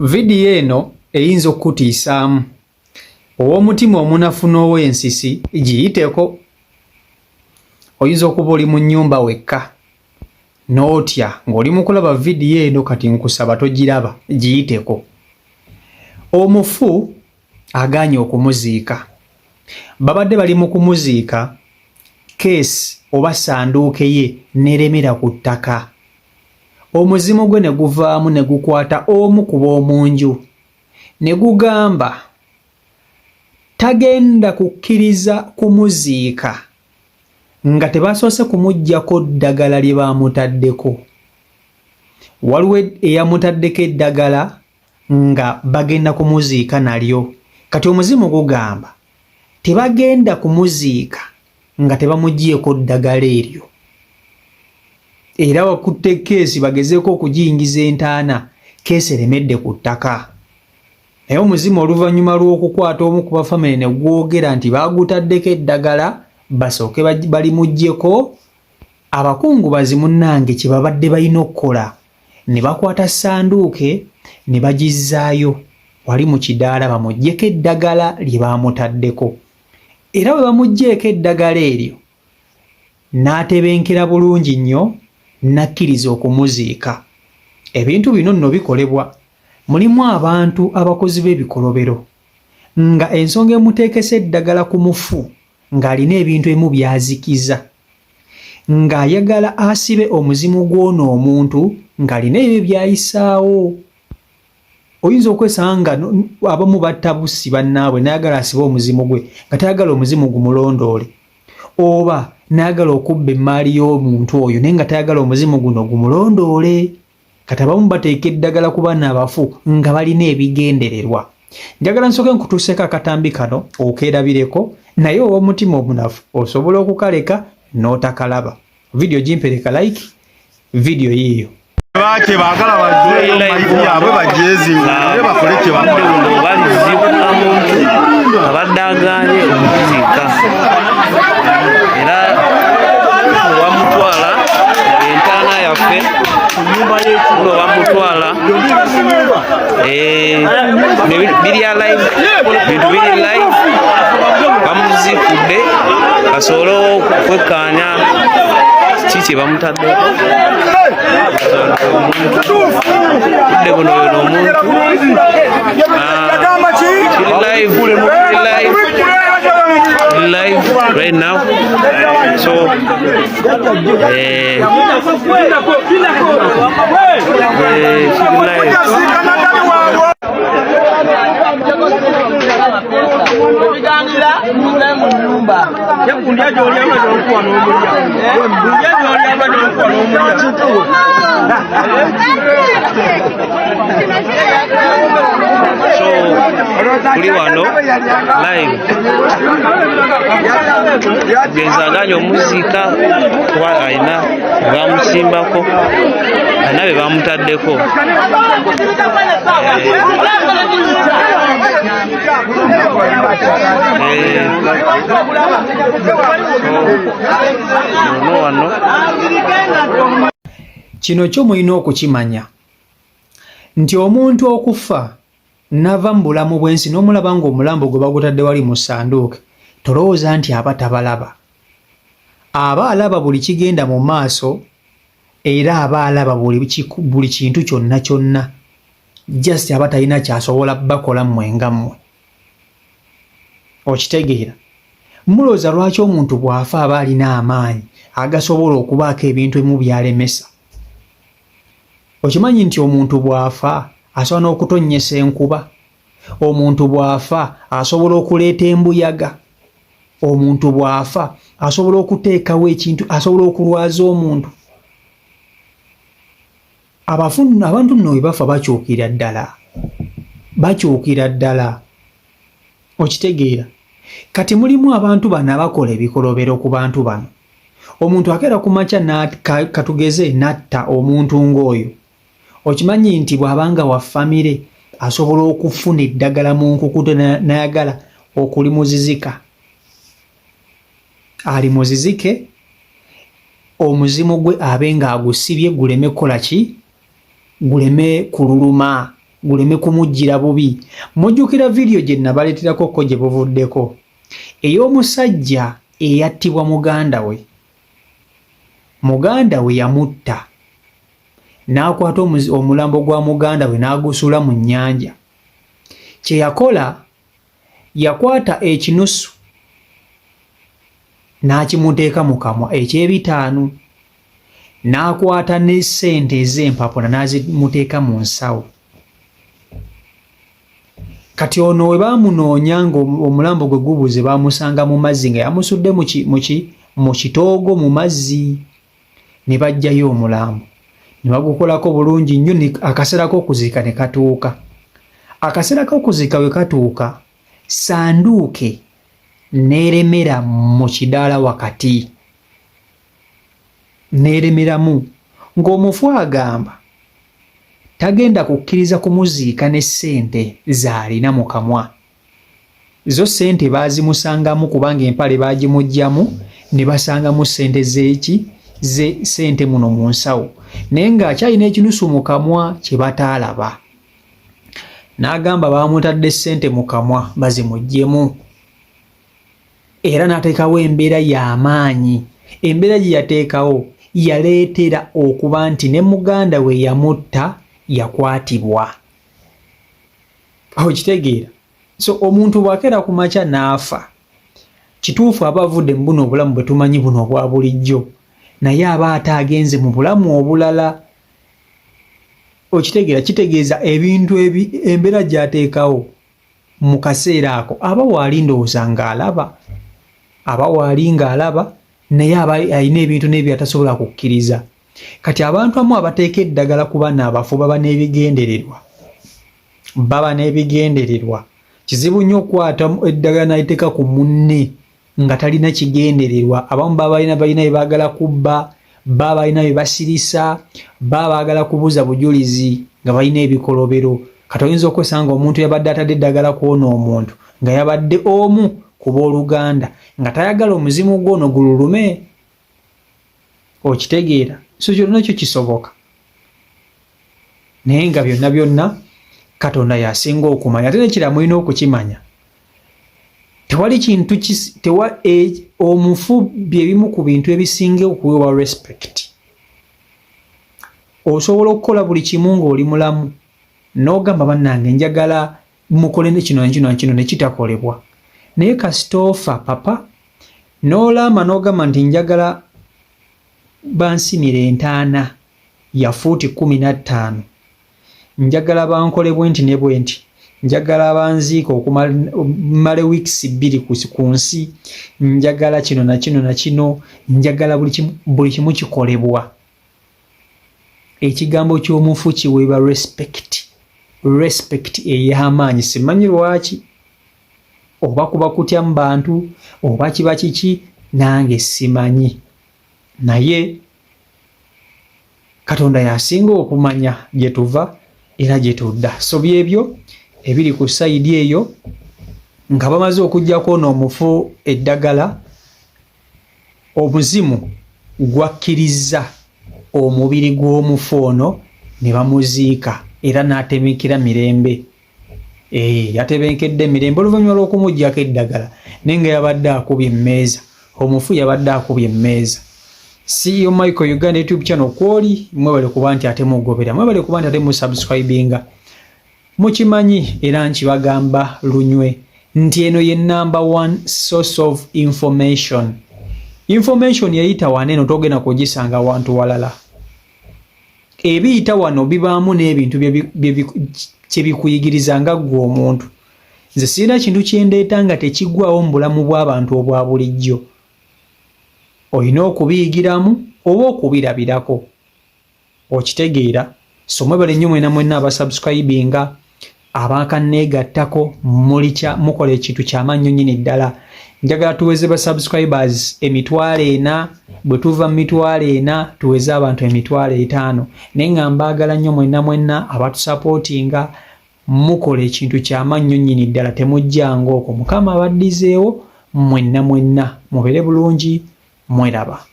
Vidiyo eno eyinza okukutiisaamu. Ow'omutima omunafu n'ow'ensisi giyiteko. Oyinza okuba oli mu nnyumba wekka n'otya ng'oli mu kulaba vidiyo eno kati nkusaba togiraba giyiteko. Omufu agaanye okumuziika. Babadde bali mu kumuziika keesi oba ssanduuke ye n'eremera ku ttaka. Omuzimu gwe ne guvaamu ne gukwata omu ku b'omu nju ne gugamba tagenda kukkiriza kumuziika nga tebasoose kumuggyako ddagala lye baamutaddeko. Waliwo eyamutaddeko eddagala nga bagenda kumuziika nalyo. Kati omuzimu gugamba tebagenda kumuziika nga tebamugyeko ddagala eryo. Era wakutte keesi bagezeeko okugiyingiza entaana, keesi eremedde ku ttaka. Naye omuzimu oluvannyuma lw'okukwata omu ku bafamire ne gwogera nti baagutaddeko eddagala basooke balimuggyeko, abakungubazi munnange kye babadde balina okukola ne bakwata ssanduuke ne bagizzaayo wali mu kidaala bamuggyeko eddagala lye baamutaddeko. Era bwe bamuggyeeko eddagala eryo n'atebenkera bulungi nnyo n'akkiriza okumuziika. Ebintu bino nno bikolebwa. Mulimu abantu abakozi b'ebikolobero nga ensonga emuteekesa eddagala ku mufu ng'alina ebintu ebimu by'azikiza ng'ayagala asibe omuzimu gw'ono omuntu ng'alina ebyo by'ayisaawo. Oyinza okwesanga nga abamu batta bussi bannaabwe n'ayagala asibe omuzimu gwe nga tayagala omuzimu gumulondoole oba n'ayagala okubba emmaali y'omuntu oyo naye nga tayagala omuzimu guno gumulondoole. Kati abamu bateeka eddagala ku baana abafu nga balina ebigendererwa. Njagala nsooke nkutuuseeko akatambi kano okeerabireko naye ow'omutima omunafu osobola okukaleka n'otakalaba. Vidiyo gimpereka like, vidiyo yiiyo. Lwaki baagala baggyeyo mayiti yaabwe bagyezingulule bakole kye bakola. Baliziika muntu abadde agaanye okuziika era bamutwala entaana yaffe uno bamutwala eh, biri alive bintu biri live bamuziikudde basobole okwekkaanya ki kye bamutadde budde buno yono omuntu ah, live live live right now so eh, eh, live. So tuli wano live genzi aganye omuziika kuba alina bamusimbako alina be bamutaddeko. Ono wano Kino kyo mulina okukimanya nti omuntu okufa nava mu bulamu bw'ensi n'omulaba ng'omulambo gwe bagutadde wali mu ssanduuke, tolowooza nti aba tabalaba. Aba alaba buli kigenda mu maaso era aba alaba buli kintu kyonna kyonna. Just aba talina ky'asobola bakola mmwe nga mmwe. Okitegeera? Mulowooza lwaki omuntu bw'afa aba alina amaanyi agasobola okubaako ebintu ebimu by'alemesa? Okimanyi nti omuntu bw'afa asobola n'okutonnyesa enkuba? Omuntu bw'afa asobola okuleeta embuyaga? Omuntu bw'afa asobola okuteekawo ekintu, asobola okulwaza omuntu? Abafu abantu nno bwe bafa bakyukira ddala, bakyukira ddala. Okitegeera? Kati mulimu abantu bano abakola ebikolobero ku bantu bano. Omuntu akeera ku makya katugeze n'atta omuntu ng'oyo. Okimanyi nti bw'aba nga wa famire asobola okufuna eddagala mu nkukuto n'ayagala okulimuzizika. Alimuzizike omuzimu gwe abe ng'agusibye guleme kukola ki? Guleme kululuma. guleme kumujjira bubi. Mujjukira vidiyo gye nabaleeterako ko gye buvuddeko ey'omusajja eyattibwa muganda we. Muganda we yamutta n'akwata omulambo gwa muganda we n'agusuula mu nnyanja. Kye yakola, yakwata ekinusu n'akimuteeka mu kamwa eky'ebitaano, n'akwata ne ssente ez'empapula n'azimuteeka mu nsawo. Kati ono we baamunoonya ng'omulambo gwe gubuze, baamusanga mu mazzi nga yamusudde mu kitoogo mu mazzi, ne baggyayo omulambo ne bagukolako bulungi nnyo. Akaseera k'okuziika ne katuuka. Akaseera k'okuziika bwe katuuka, sanduuke n'eremera mu kidaala wakati, n'eremeramu, ng'omufu agamba tagenda kukkiriza kumuziika ne ssente z'alina mu kamwa. Zo ssente baazimusangamu kubanga empale baagimuggyamu ne basangamu ssente z'eki ze ssente muno mu nsawo, naye ng'akyalina ekinusu mu kamwa kye bataalaba. N'agamba baamutadde ssente mu kamwa, bazimuggyemu. Era n'ateekawo embeera y'amaanyi. Embeera gye yateekawo yaleetera okuba nti ne muganda we yamutta yakwatibwa. Okitegeera? So omuntu bw'akeera ku makya n'afa, kituufu aba avudde mu buno obulamu bwe tumanyi buno obwa bulijjo, naye aba ate agenze mu bulamu obulala. Okitegeera? Kitegeeza ebintu embeera gy'ateekawo mu kaseera ako, aba waali ndowooza ng'alaba, aba waali ng'alaba, naye aba alina ebintu n'ebyo atasobola kukkiriza. Kati abantu amu abateeka eddagala ku bana abafu baba n'ebigendererwa, baba n'ebigendererwa. Kizibu nnyo okukwata eddagala n'aliteeka ku munne nga talina kigendererwa. Abamu baba balina bye baagala kubba, baba balina bye basirisa, baba baagala kubuza bujulizi nga balina ebikolobero. Kati oyinza okwesanga omuntu yabadde atadde eddagala ku ono omuntu nga yabadde omu ku booluganda nga tayagala omuzimu gwono gululume. Okitegeera? So kyonna kyo kisoboka, naye nga byonna byonna Katonda yasinga okumanya. Ate nekira mulina okukimanya, tewali kintu omufu byebimu ku bintu ebisinga okuweebwa respect. Osobola okukola buli kimu ng'oli mulamu n'ogamba, "Bannange, njagala mukole ne kino nekino nakino," ne kitakolebwa. Naye kasita ofa papa n'olaama n'ogamba nti, "Njagala bansimira entaana ya fuuti 15, njagala bankole bwe nti ne bwe nti, njagala banziika okumala weeks 2 ku nsi, njagala kino na kino na kino, njagala buli kimu," buli kimu kikolebwa. Ekigambo ky'omufu kiweebwa respect, respect ey'amaanyi. Simanyi lwaki, oba kuba kutya mu bantu oba kiba kiki, nange simanyi, naye Katonda yasinga okumanya gye tuva era gye tudda. So byebyo ebiri ku side eyo. Nga bamaze okuggyako ono omufu eddagala, omuzimu gwakkiriza omubiri gw'omufu ono ne bamuziika, era n'atemekera mirembe. Yatebenkedde mirembe oluvannyuma lw'okumuggyako eddagala, naye nga yabadde akubye emmeeza. Omufu yabadde akubye emmeeza. CEO Michael Uganda YouTube channel kwoli, mwebale kuba nti ate mugobera, mwebale kuba nti ate musubscribinga. Mukimanyi era nkibagamba lunywe nti eno ye number one source of information. Information yeyita wano eno togenda kugisanga wantu walala. Ebiyita wano bibaamu n'ebintu kyebikuyigiriza nga ggwe omuntu. Nze sirina kintu kyendeeta nga tekiggwawo mu bulamu bw'abantu obwa bulijjo. Olina okubiyigiramu oba okubirabirako. Okitegeera? So mwebale nnyo mwena mwenna abasubscribinga, abakanneegattako, mulikya mukola ekintu kyamaanyi nnyini ddala. Njagala tuweze ba subscribers 400,000. Bwe tuva mu 400,000, tuweze abantu 500,000. Naye nga mbaagala nnyo mwenna mwenna abatusupportinga. Mukola ekintu kyamaanyi nnyini ddala, temujjanga okwo. Mukama abaddizeewo mwenna mwenna, mubeere bulungi, mweraba.